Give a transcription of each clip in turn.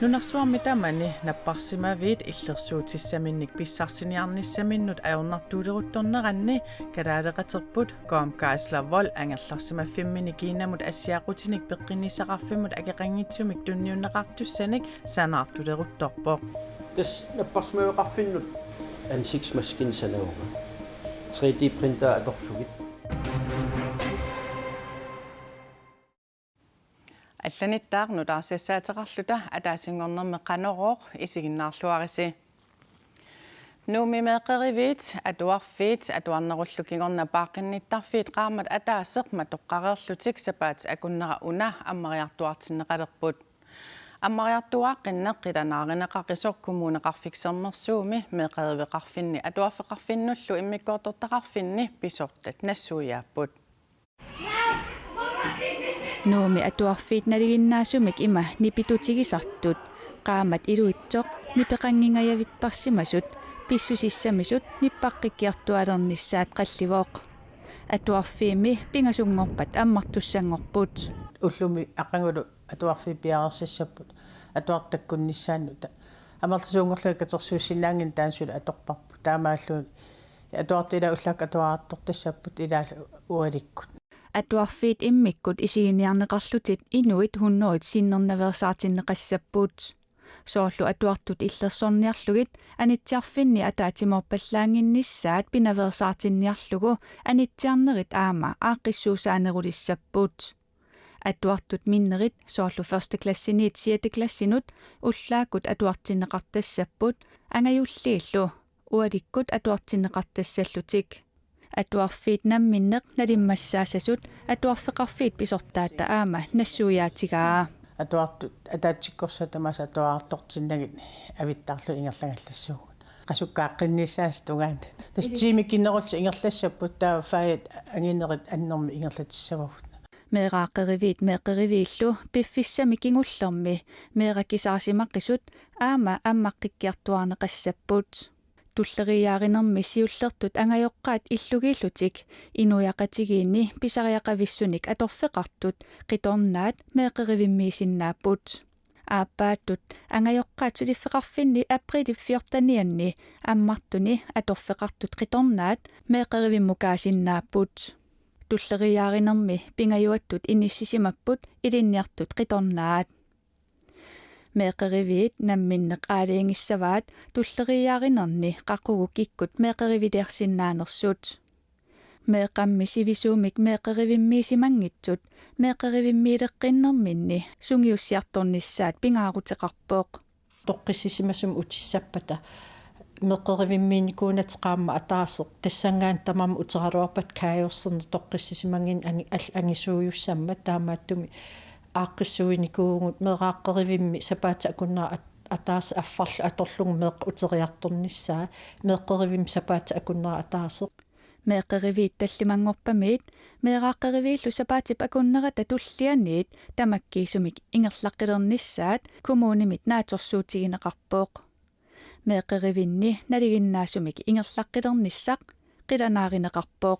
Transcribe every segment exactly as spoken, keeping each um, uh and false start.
Nunarsuarmi tamani napparsimaviit illersuutissaminnik pissarsiniarnissaminnut ajornartuuleruttorneranni kalaaleqaterput Gorm Geisler Wold angerlarsimaffimmini Kinamut assiaqutinik peqqinnissaqarfimmut akeqanngitsumik tunniunneqartussanik sanaartuleruttorpoq. Tassa napparsimaveqarfinnut ansigtsmaskine sanavunga. Tre D printer atorlugit. Allanittaaq nutaarsiassaateqarluta ataasinngornermi Qanorooq, isiginnaarluarisi. Nuummi meeqqeriviit, atuarfiit, atuarnerullu kingorna paaqqinnittarfiit qaammat ataaseq matoqqareerlutik sapaatip akunnera una ammariartuartinneqalerput. Ammariartuaaqqinneq qilanaarineqaqisoq Kommuneqarfik Sermersuumi meeqqeriveqarfinni atuarfeqarfinnullu immikkoortortaqarfinni pisortat nassuiaapput. Nuummi atuarfiit nalinginnaasumik ima nipitutigisartut, qaammat iluitsoq nipeqanngingajavittarsimasut, pissusissamisut nippaqqikkiartuaalernissaat qallivoq. Atuarfiimmi pingasunngorpat ammartussanngorput. Ullumi aqagulu atuarfiit piareersassapput atuartut takkunnissaannut. Amerlasuunngorlugit katersuussinnaannginnami taanna suli atorparput. Taamaallutik atuartut ilaa ullaakkut atuariartortassapput ilaallu ualikkut. Atuarfiit immikkut isiginiarneqarlutik inuit hunnorujuit sinnernaveersaartinneqassapput. Soorlu atuartut illersorniarlugit anitsiarfinni ataatsimoorpallaannginnissaat pinaveersaartinniarlugu anitsiarnerit aamma aaqqissuussaanerulissapput. Atuartut minnerit soorlu første klassiniit sjette klassinut ullaakkut atuartinneqartassapput, angajulliillu ualikkut atuartinneqartassallutik. Atuarfiit namminneq nalimmassaassasut atuarfeqarfiit pisortaata aamma nassuiaatigaa. Atuartut ataatsikkorsat tamaasa atuariartortinnagit avittaarlugit ingerlagallassuugut. Qasukkaaqqinnissaasa tungaanut. Tassa tiimit kinnerullutik ingerlassapput, taava fagit anginerit annermik ingerlatissavagut. Meeraaqqeriviit meeqqeriviillu piffissami kingullermi meeraaqqissaarsimaqisut aamma ammaqqikkiartuaarneqassapput. Tulleriiaarinermi siullertut angajoqqaat illugiillutik inuiaqatigiinni pisariaqavissunik atorfeqartut qitornaat meeqqerivimmiisinnaapput. Aappaattut angajoqqaat suliffeqarfinni apriilip fjortenianni ammartuni atorfeqartut qitornaat meeqqerivimmukaasinnaavagut. Tulleriiaarinermi pingajuattut inissisimapput ilinniartut qitornaat. Meeqqeriviit namminneq aalajangissavaat tulleriiaarinerni qaqugu kikkut meeqqeriviliorsinnaanersut. Meeqqammi sivisuumik meeqqerivimmiisimanngitsut meeqqerivimmiileqqinnerminni sungiussiartornissaat pingaaruteqarpoq. Toqqissisimasumik utissappata meeqqerivimmiinnikuunatik qaammat ataaseq tassanngaannaq tamarmik uteraluarpata kaajuerserneq toqqissisimannginnami angi-, al-, angisuujussammat, taamaattumik aaqqissuinikuuvugut meeraaqqerivimmi sapaatip akunnera at-, ataaseq affarlu atorlugu meeqqat uteriartornissaat, meeqqerivimmi sapaatip akunnera ataaseq. Meeqqeriviit tallimanngorpamiit meeraaqqeriviillu sapaatip akunnerata tullianiit tamakkiisumik ingerlaqqilernissaat kommunimit naatsorsuutigineqarpoq. Meeqqerivinni nalinginnaasumik ingerlaqqilernissaq qilanaarineqarpoq.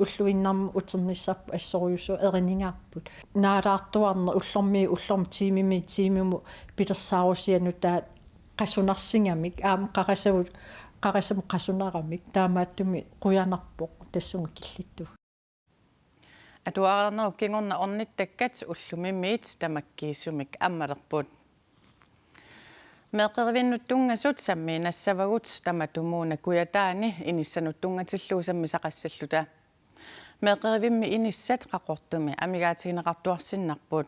Ulluinnarni uternissarput assorujussuaq eriningaarput. Naalaartuarneq ullormiit ullormut tiimimiit tiimimut pilersaarusianut taava qasunarsigamik, aamma qarasamut, qarasamut qasunaramik, taamaattumik qujanarpoq tassunga killittugut. Atuareernerup kingorna ornittakkat ullumimiit tamakkiisumik ammalerput. Meeqqerivinnut tunngasut sammiinnassavagut tamatumuuna Kujataani inissanut tunngatillugu sammisaqassalluta. Meeqqerivimmi inissat Qaqortumi amigaatigineqartuarsinnarput.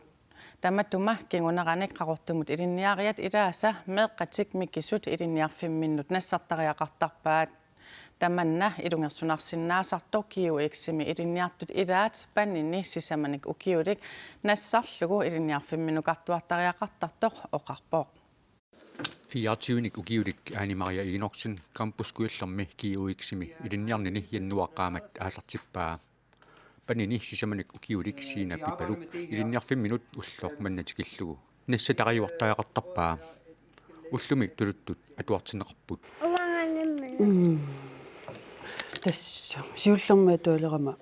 Tamatuma kinguneranik Qaqortumut ilinniariat ilaasa meeqqatik mikisut ilinniarfimminnut nassartariaqartarpaat. Tamanna ilungersunarsinnaasartoq G U X-imi ilinniartut ilaat panini sisamanik ukiulik nassarlugu ilinniarfimminukartuartariaqartartoq oqarpoq. Fireogtyvenik ukiulik Ane Maria Enoksen Campus Kujallermi G U X-imi ilinniarnini januaarip qaammat aallartippaa. Panini sisamanik ukiulik Siina Pipaluk ilinniarfimminut ulloq manna tikillugu nassatariuartariaqartarpaa. Ullumi tuluttut atuartinneqarput. Mm. Tassa siullermik atualerama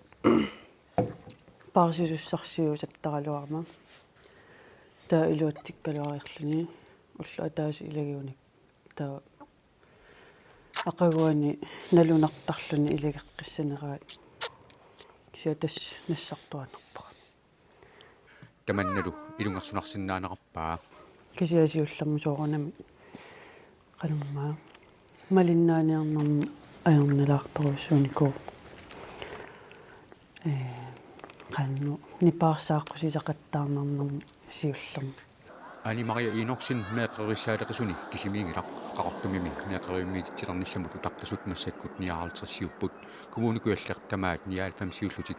paarsisussarsisuusattaraluarama. Taava iluatsikkaluarluni. Ulloq ataaseq ilagiunik. Taava aqaguani nalunartarluni ilageqqissanerai. Kisianni tassa nassartuaannarpara. Tamannalu ilungersunarsinnaanerarpaa. Kisianni siullermik soorunami qanormaa malinnaaniarnermik ajornalaartorujussuunikuuvoq. Ee, qanoq nipaarsaaqqusisoqattaarnarnermik siullermik. Anne Marie Enoksen meeqqerivissaaleqisuni kisimiinngilaq. Qaqortumimi meeqqerivimmiititsilernissamut utaqqisut massakkut nioghalvtredsiupput, Kommune Kujalleq tamaat nioghalvfemsiullutik.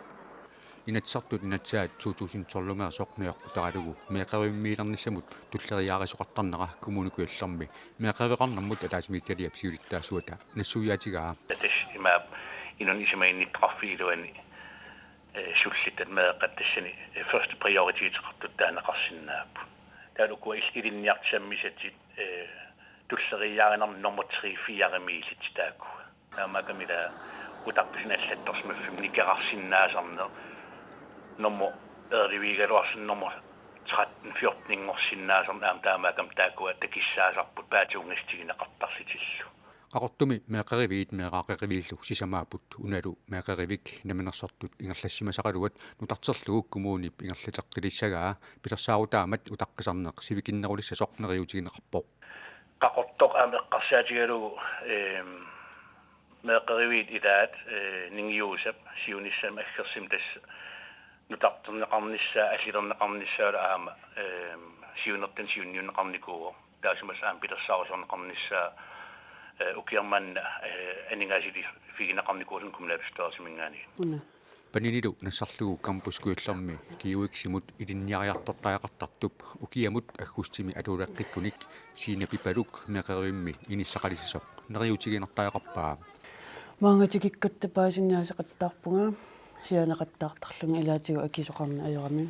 Inatsisartut inatsaat to tusind tolvimeersoq najoqqutaralugu meeqqerivimmiilernissamut tulleriiaarisoqartarnera Kommune Kujallermi meeqqeriveqarnermut ataatsimiititaliap siulittaasuata nassuiaatigaa. Tassa imaappoq inunnik isumaginnittoqarfiup iluani, eh, sullittat meeqqat tassani, eh, første prioriteteqartut taaneqarsinnaapput. Taavalu ukua il-, ilinniartut sammisatit, eh, tulleriiaarinermi nummer tre, fire-miillit taakkua. Taamaakkami ila utaqqisut allattorsimaffimmi nikerarsinnaasarneq nummer, eerivigigaluarsinnaasarneq nummer tretten, fjorten-inngorsinnaasarneq aamma taamaakkami taakkua takissaasarput paatsuungassutigineqartarlutillu. Qaqortumi meeqqeriviit meeraaqqeriviillu sisamaapput, unalu meeqqerivik namminersortut ingerlassimasaqaluat nutarterlugu kommunip ingerlateqqilissagaa pilersaarutaammat utaqqisarneq sivikinnerulissasoq neriuutigineqarpoq. Qaqortoq aamma eqqarsaatigalugu, ehm, meeqqeriviit ilaat, eh, ningiusap siunissami aggersumi tassa nutarterneqarnissaa, allilerneqarnissaa aamma, ehm, siunertani siunniunneqarnikuuvoq. Taassumalu aamma pilersaarusiorneqarnissaa, eh, ukioq manna, eh, aningaasaliiffigineqarnikuusunga kommunalbestyrelsiminngaanniit. Una. Paninilu nassarlugu Campus Kujallermi G U X-imut ilinniariartortariaqartartup ukiamut aggustimi atuleqqikkunik Siina Pipaluk meeqqerivimmi inissaqalissasoq neriuutigiinnartariaqarpaa. Maanga tikikkatta paasinniaaseqattaarpunga sianeqattaartarlunga ilaatigut akisoqarneq ajorami.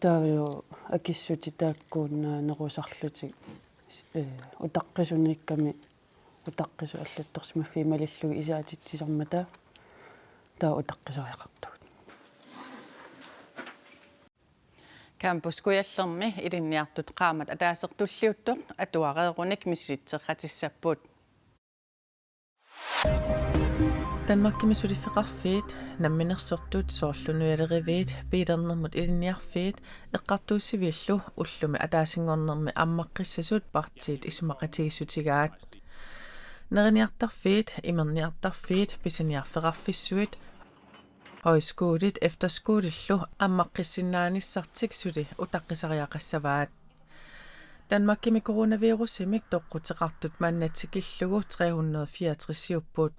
Taavalu akissutit taakkuunnaanerusarlutik, eh, utaqqisuniikkami utaqqisut allattorsimaffiit malillugit isaatitsisarmata taava utaqqisariaqartugut. Campus Kujallermi ilinniartut qaammat ataaseq tulliuttoq atuareerunik misilitseqatissapput. Danmarkimi suliffeqarfiit, namminersortut soorlu nujaleriviit, biilernermut ilinniarfiit, eqqartuussiviillu ullumi ataasinngornermi ammaqqissasut partiit isumaqatigiissutigaat. Neriniartarfiit, imerniartarfiit, pisiniarfeqarfissuit, højskolit, efterskolillu ammaqqissinnaanissatik suli utaqqisariaqassavaat. Danmarkimi coronavirusimik toqquteqartut manna tikillugu tre hundrede fireogtresiupput.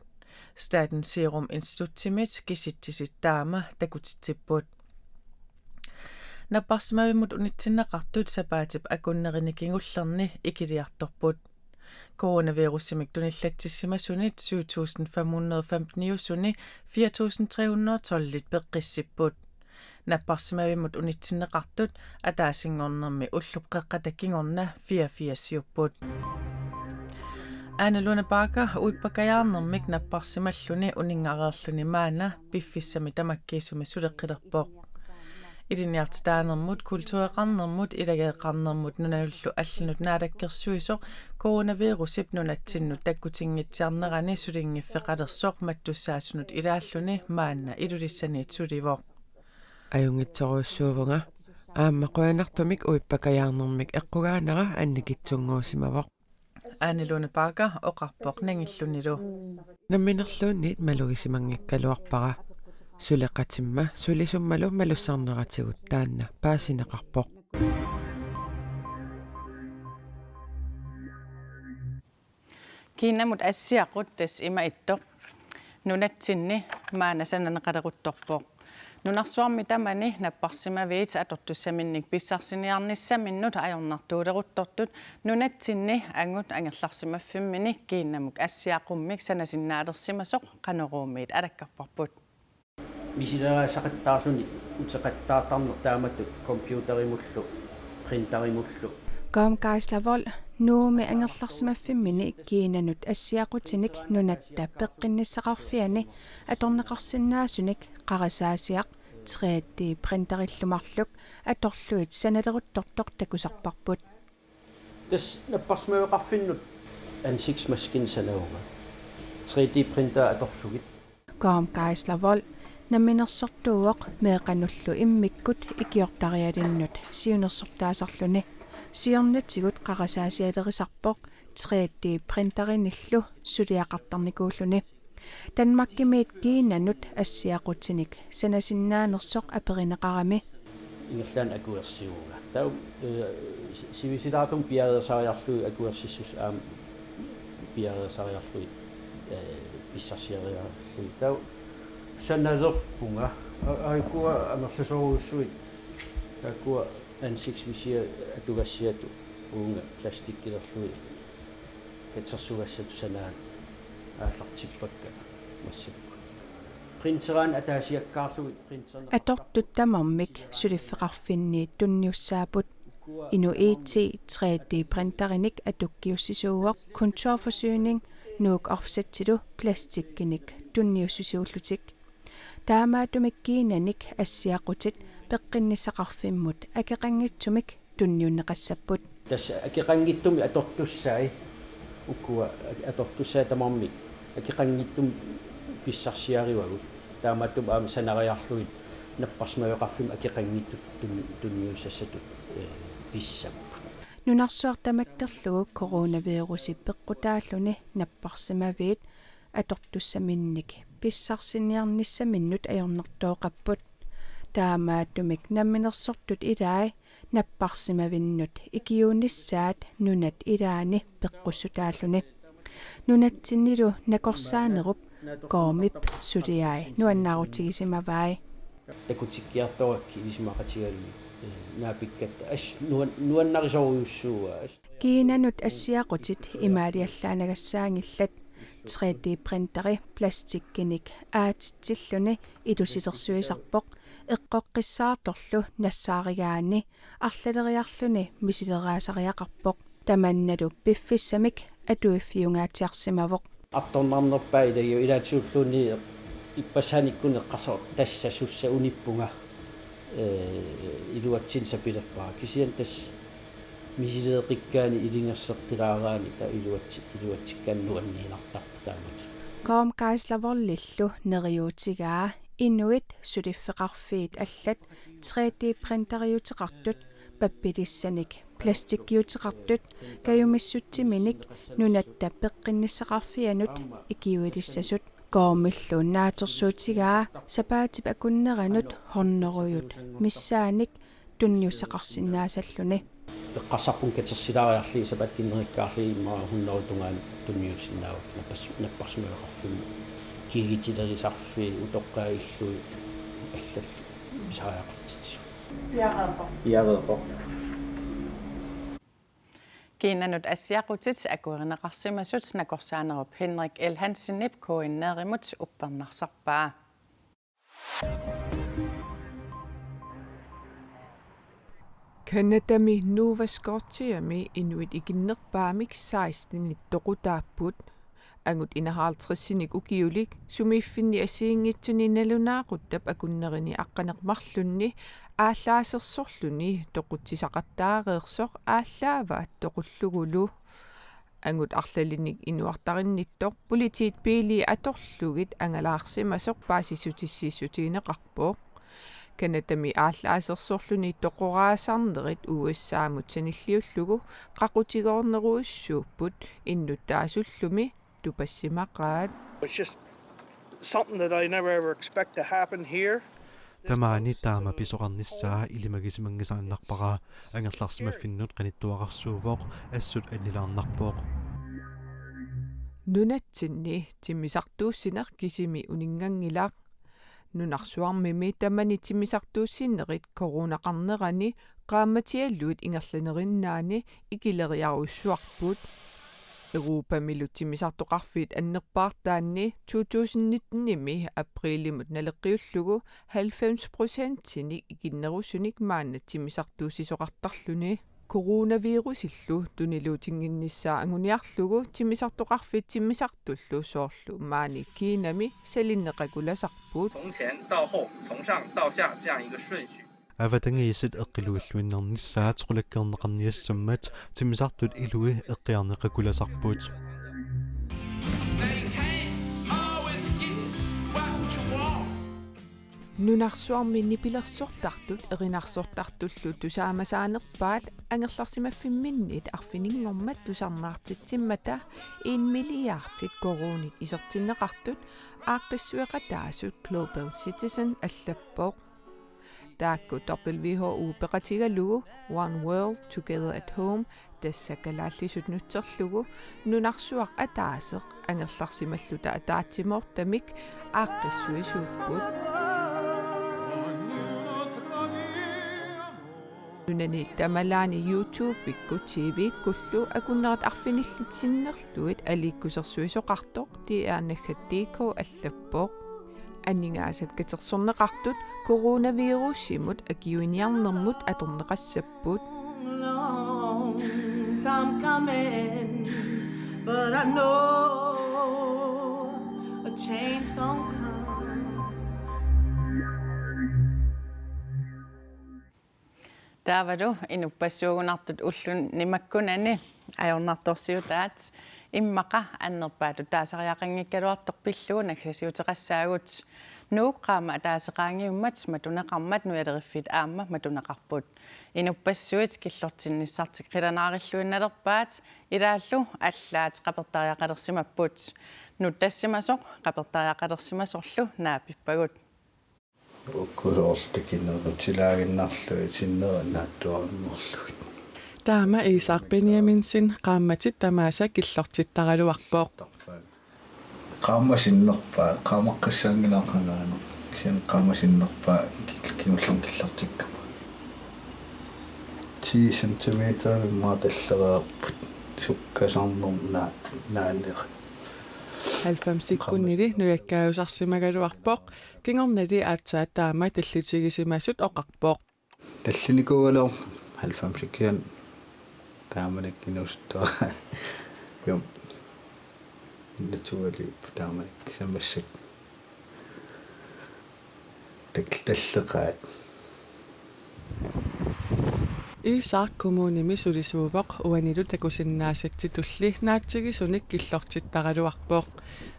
Statens Serum Instituttimit kisitsisit taama takutitsipput. Napparsimavimmut unitsinneqartut sapaatip akunnerini kingullerni ikiliartorput. Coronavirusimik tunillatsissimasunit syv tusind fem hundrede femteniusuni fire tusind tre hundrede tolvit peqqissipput. Napparsimavimmut unitsinneqartut ataasinngornermi ullup qeqqata kingorna fireogfirsiupput. Aane Lone Bagger uippakajaarnermik napparsimalluni uninngareerluni maanna piffissami tamakkiisumi suleqqilerpoq. Ilinniartitaanermut, kultureqarnermut, ilageeqarnermut nunanullu allanut naalakkersuisoq coronavirusip nunatsinnut takkutinngitsoornerani sulinngiffeqalersoq mattussaasunut ilaalluni maanna Ilulissaniit sulivoq. Ajunngitsorujussuuvunga, aamma qujanartumik uippakajaarnermik eqqugaanera annikitsunnguusimavoq. Aane Lone Bagger oqarpoq nangillunilu. Namminerluunniit malugisimanngikkaluarpara. Suleqatimma sulisummalu malussarneratigut taanna paasineqarpoq. Kiinamut assiaqut tassa ima ittoq nunatsinni maanna sananeqaleruttorpoq. Nunarsuarmi tamani napparsimaviit atortussaminnik pissarsiniarnissaminnut ajornartuuleruttortut nunatsinni angut angerlarsimaffimmini kiinamut assiaqummik sanasinnaalersimasoq Qanoruumiit alakkarparput. Misileraasaqattaarluni uteqattaartarneq taamatut computerimullu printerimullu. Gorm Geisler Vold Nuummi angerlarsimaffimmini kiinanut assiaqutinik nunatta peqqinnissaqarfiani atorneqarsinnaasunik qarasaasiaq tre D printerillu marluk atorlugit sanaleruttortoq takusarparput. Tassa napparsimaveqarfinnut ansigtsmaskine sanavunga. Tre D printer atorlugit. Gorm Geisler Vold namminersortuuvoq meeqqanullu immikkut ikiortarialinnut siunnersortaasarluni. Siornatigut qarasaasialerisarpoq tre D printerinillu suliaqartarnikuulluni. Danmarkimiit Kinanut assiaqutinik sanasinnaanersoq aperineqarami. Ingerlaannaq akuersivunga. Taava, eh, si-, sivisuumik piareersariarlugit akuersissuseq aamma piareersariarlugit, eh, pissarsiariarlugit. Taava sanalerpunga. A-, aajuku amerlasoorujussuit. Aajuku ansigtsvisiat atugassiatut uunga plastikkilerlugit katersugassatut sanaanut aallartippakka massakkut. Printerinik ataasiakkaarlugit printerneq. Atortut tamarmik suliffeqarfinni tunniussaapput. Inuk I T tre D printerinik atukkiussisuuvoq Kontorforsyning Nuuk Offsetilu plastikkinik tunniussisuullutik. Taamaattumik Kinanik assiaqutit peqqinnissaqarfimmut akeqanngitsumik tunniunneqassapput. Tassa akeqanngitsumik atortussai, ukua atortussai tamarmik akeqanngitsumik pissarsiarivagut. Taamaattumik aamma sanariarlugit napparsimaveqarfimmut akeqanngitsutut tun-, tunniussassatut, eh, pissapput. Nunarsuaq tamakkerlugu coronavirusi peqqutaalluni napparsimaviit atortussaminnik pissarsiniarnissaminnut ajornartooqapput. Taamaattumik namminersortut ilai napparsimavinnut ikiuunissaat nunat ilaanni peqqussutaalluni. Nunatsinnilu nakorsaanerup Gormip suliai nuannaarutigisimavai. Takutikkiartorakkit ilisimaqatigalugit, eh, naapikkatta. As nuan-, nuannarisorujussuuaa. As- Kiinanut assiaqutit imaaliallaanagassaanngillat. Tre D printeri plastikkinik aatitsilluni ilusilersuisarpoq, eqqoqqissaartorlu nassaarigaanni arlaleriarluni misileraasariaqarpoq. Tamannalu piffissamik atuiffiungaatsiarsimavoq. Artornarnerpaaq ilagivaat, ilaatigut ippassaanikkunni eqqarsartoq tassa sussa unippunga, eh, iluatsinni sapilerpara. Kisianni tassa misileeqqikkaanni ilungersortilaaraanni taava iluatsi-, iluatsikkaanni nuanniinnartarpoq taamatut. Gorm Geisler Voldillu neriuutigaa inuit suliffeqarfiit allat tre D printeriuteqartut pappilissanik plastikkiuteqartut kajumissutsiminik nunatta peqqinnissaqarfianut ikiuilissasut. Gormillu naatsorsuutigaa sapaatip akunneranut hundredeujut missaanik tunniussaqarsinnaasalluni. Eqqarsarpunga katersilaariarlugit sapaatip akunnerikkaarlugit immaqa hundredeut tungaanut tunniussinnaavagut nappas-, napparsimaveqarfimmut. Kiigutilerisarfiit utoqqaat illui allallu pisariaqartitsisut. Piareerpoq. Piareerpoq. Kiinanut assiaqutit akuerineqarsimasut nakorsaanerup Henrik L. Hansenip K N R-imut uppernarsarpaa. Canadami Nova Scotiami inuit ikinnerpaamik sekstenit toqutaapput. Angut enoghalvtredsinik ukiulik sumiiffinni assigiinngitsuni nalunaaquttap akunnerini aqqaneq marlunni aallaasersorluni toqutsisaqattaareersoq aallaavaat toqullugulu. Angut arlalinik inuartarinnittoq politiit biilii atorlugit angalaarsimasoq paasissutissiissutigineqarpoq. Canadami aallaasersorluni toqoraasarnerit U S A-mut sanilliullugu qaqutigoornerujussuupput innuttaasullumi tupassimaqaat. It's just something that I never ever expect to happen here. Tamaani taama pisoqarnissaa ilimagisimanngisaannarpara, angerlarsimaffinnut qanittuararsuuvoq, assut annilaarnarpoq. Nunatsinni timmisartuussineq kisimi uninnganngilaq. Nunarsuarmimi tamani timmisartuussinerit coronaqarnerani qaammatialuit ingerlanerinnaani ikileriarujussuarput. Europamilu timmisartoqarfiit annerpaartaanni to tusind nitten-imi aprilimut naleqqiullugu halvfems procentinik ikinnerusunik maanna timmisartuussisoqartarluni. Coronavirusillu tuniluutinnginnissaa anguniarlugu timmisartoqarfiit timmisartullu soorlu maani Kiinami salinneqakulasarput. 从前到后，从上到下这样一个顺序。Avatangiisit eqqiluilluinnarnissaat qulakkeerneqarniassammat timmisartut ilui eqqiarneqakulasarput. Nunarsuarmi nipilersortartut erinarsortartullu tusaamasaanerpaat angerlarsimaffimminnit arfininngormat tusarnaartitsimmata en milliardit koruunit isertinneqartut aaqqissueqataasut Global Citizen allappoq. Taakku W H O peqatigalugu One World Together at Home, tassa kalaallisut nutserlugu, nunarsuaq ataaseq angerlarsimalluta ataatsimoortamik aaqqissuisuupput. Nunani tamalaani YouTube-ikkut T V-kkullu akunnerit arfinillit sinnerlugit aliikkusersuisoqartoq D R naggat D K allappoq. Aningaasat katersorneqartut coronavirusimut akiuiniarnermut atorneqassapput. Long time coming, but I know a change gonna come. Taavalu inuppassuugunartut ulluni makkunani ajornartorsiutaat immaqa annerpaatut taasariaqanngikkaluartoq pillugu naggasiuteqassaagut. Nuuk qaammat ataaseq qaangiummat matuneqarmat Nujaleriffiit aamma matuneqarput. Inuppassuit killortinnissartik qilanaarilluinnalerpaat ilaallu allaat qapertariaqalersimapput. Nuttassimasoq qapertariaqalersimasorlu naapippagut. Ukkusoorlu takinermut silaaginnarlugit sinneri naattuarnerlugit. Taama Isak Benjaminsen qaammatit tamaasa killortittaraluarpoq. Qaammat sinnerpaa, qaamaqqissaanngilara qangaanut. Kisianni qaammat sinnerpaa kil-, kingullermik killortikkama. Ti centimeter immaqa tallereerput. Sukkasarnermut naa-, naaneri. Halvfemsikkunnili nujakkaajusarsimagaluarpoq, kingornali aatsaat taama tallitigisimasut oqarpoq. Tallinikuugaluarpoq halvfemsikkut taamanikkut inuusuttuaraat. Juu. Naturaliupput taamanikkut sammassat. Tal-, talleqaat. Isak kommunimi sulisuuvoq, uanilu takusinnaasatsitulli naatsigisunik killortittaraluarpoq.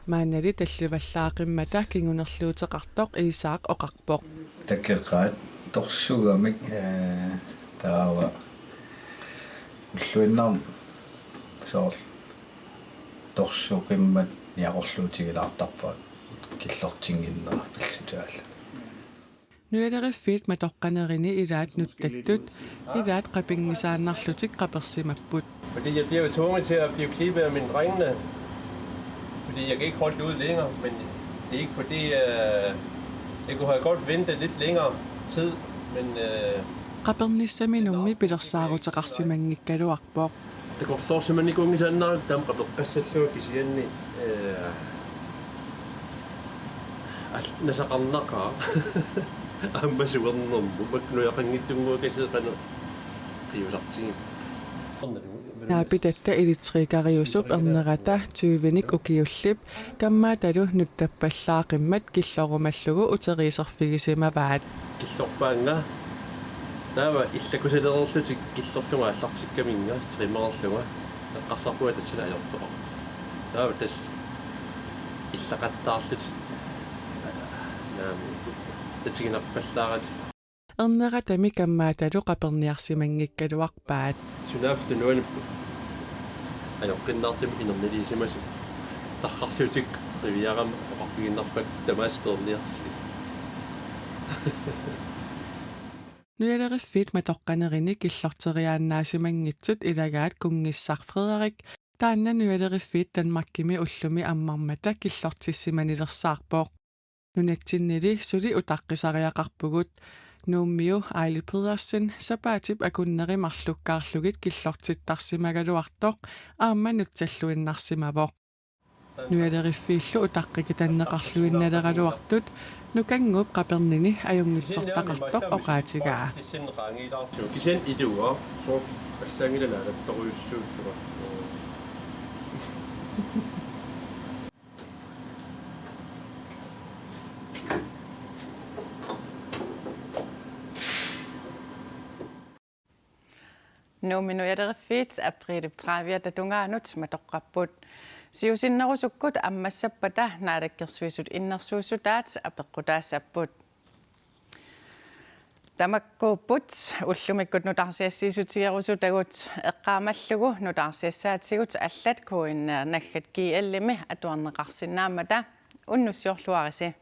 Maannali tallivallaaqqimmata kingunerluuteqartoq Isak oqarpoq. Takeqaat torsugamik, ee, taava ulluinnarni soorlu torsuqimmat niaqorluutigilaartarpaat killortinnginnerat pillugu taavalu. Nujaleriffiit matoqqanerini ilaat nuttattut, ilaat qapinngisaannarlutik qapersimapput. Fordi jeg bliver jo tvunget til at blive klippet af mine drenge, fordi jeg kan ikke holde det ud længere, men det er ikke fordi, øh, jeg kunne have godt ventet lidt længere tid, men, øh, Qapernissaminummi pilersaaruteqarsimanngikkaluarpoq. Takorloorsimanikuunngisaannarlugu taama qapeqqassallugu kisianni, ee, al-, nasaqarnaqaaq. Aamma suernermut makku nujaqanngitsunnguakasiit qanoq qiusartigit. Naapitatta elektrikeriusup ernerata tyvenik ukiullip, kammaatalu nuttappallaaqimmat killorumallugu uteriiserfigisimavaat. Killorpaannga taava illakusalereerlutik killorlunga aallartikkaminnga trimmerlunga eqqarsarpunga tassani ajortoqarpoq. Taava tassa illaqattaarlutik naamik tatiginarpallaaratik. Erneratami kammaatalu qaperniarsimanngikkaluarpaat. Sunaaffa tunuaniippoq ajoqqinnaartumik inerniliisimasut. Tarrarsiutit qiviarama oqarfigiinnarpakka tamaasa peerniarsigit. Nujaleriffiit matoqqanerini killorteriaannaassimanngitsut ilagaat kunngissaq Frederik, taanna Nujaleriffiit Danmarkimi ullumi ammarmata killortissimanilersaarpoq. Nunatsinnili suli utaqqisariaqarpugut. Nuummiu Aili Pedersen sapaatip akunneri marlukkaarlugit killortittarsimagaluartoq aamma nutsalluinnarsimavoq. Nujaleriffiillu utaqqikitanneqarluinnaleraluartut Nukannguup qapernini ajunngitsortaqartoq oqaatigaa. Kisianni iluaa, soorlu allaanngilaq naalattorujussuullunga. Nuummi nujaleriffik apriilip trediviata tungaanut matoqqapput. Siusinnerusukkut ammassappata Naalakkersuisut innersuussutaat apeqqutaassapput. Tamakkuupput ullumikkut nutaarsiassiissutigerusutagut eqqaamallugu nutaarsiassaatigut allat K N R naggat G L-imi atuarneqarsinnaammata. Unnussiorluarisi.